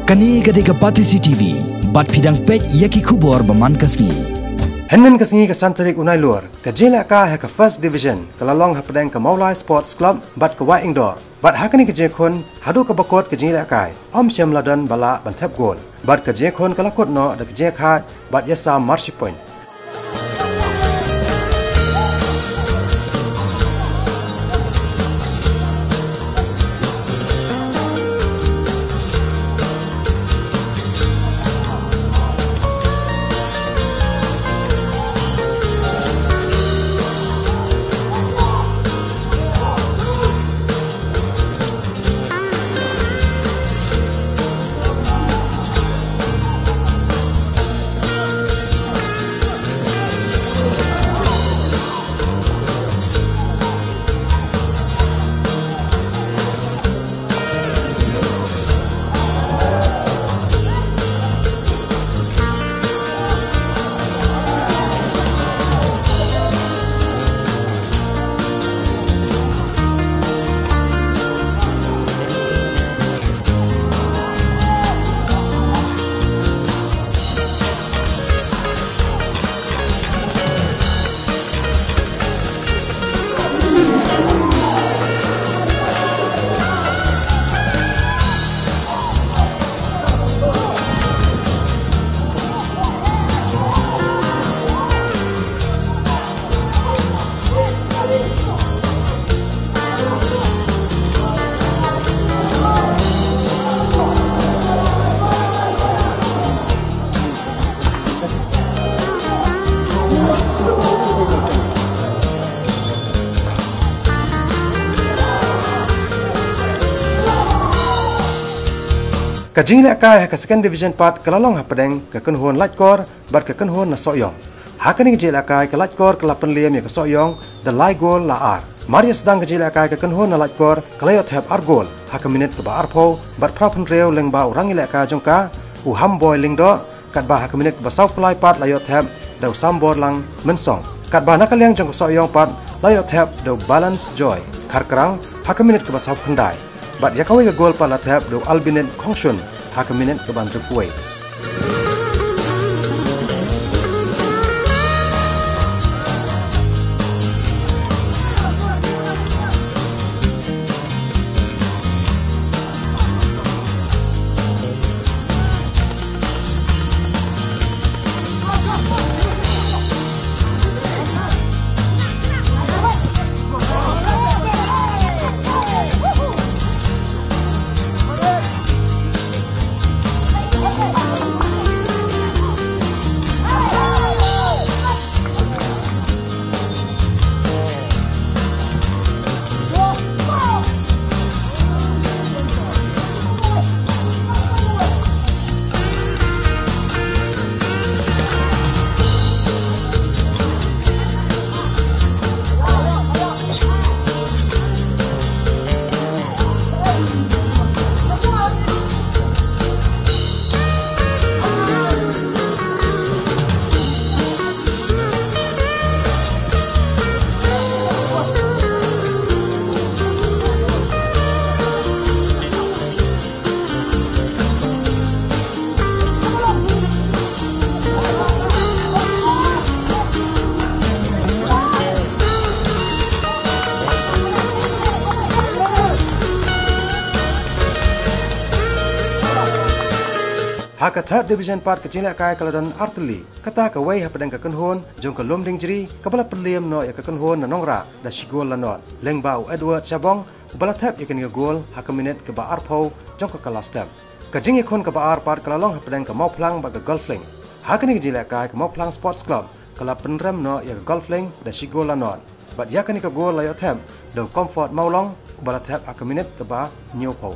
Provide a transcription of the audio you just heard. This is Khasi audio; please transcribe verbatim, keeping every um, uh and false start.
Kane ka dei ka Batesi T V, bad phi dang peit ïa ki khubor ba man ka sngi. Hynnin ka sngi ka san tarik u Nailur, ka jingïalehkai ha ka First Division ka la long hapdeng ka Mawlai Sports Club bad ka Waheh Indoor. Bad ha kane ka jingïakhun, haduh kaba kut ka jingïalehkai, ym shym la don ba lah ban thep gol. Bad ka jingïakhun ka la kut noh da ka jingïakhaid bad ïasam marshi point. Ka jingïalehkai ha ka Second Division pat ka la long hapdeng ka kynhun Laitkor bad ka kynhun na Sohiong. Ha kane ka jingïalehkai ka Laitkor ka la pynliem ïa ka Sohiong da lai gol la ar. Mar ïa sdang ka jingïalehkai ka kynhun na Laitkor ka la ïoh thep ar gol ha ka minit kaba arphew bad phra phew hynriew lyngba u rangïalehkai jong ka, u Hamboi Lyngdoh, katba ha ka minit kaba sawphew lai pat la ïoh thep da u Samborlang Mynsong. Katba na ka liang jong ka Sohiong pat la ïoh thep da u Balance Joy Kharkrang ha ka minit kaba sawphew khyndai. Bad ïa kawei ka gol pat la thep da u Albinit Khongshun ha ka minit kaba hynriewphew wei. Ha ka Third Division pat ka jinglehkai ka la don artylli. Kata kawei hapdeng ka kynhun jong ka Lumdiengjri kaba la pynliem noh ïa ka kynhun na Nongrah da shi gol la nod, lyngba u Edward Shabong uba la thep ïa kane ka gol ha ka minit kaba arphew jong ka kala step. Ka jingïakhun kaba ar pat ka la long hapdeng ka Mawphlang bad ka Golflink. Ha kane ka jinglehkai ka Mawphlang Sports Club ka la pynrem noh ïa ka Golflink da shi gol la nod. Bad ïa kane ka gol la ïoh thep da u Comfort Mawlong uba la thep ha ka minit kaba hynñiewphew.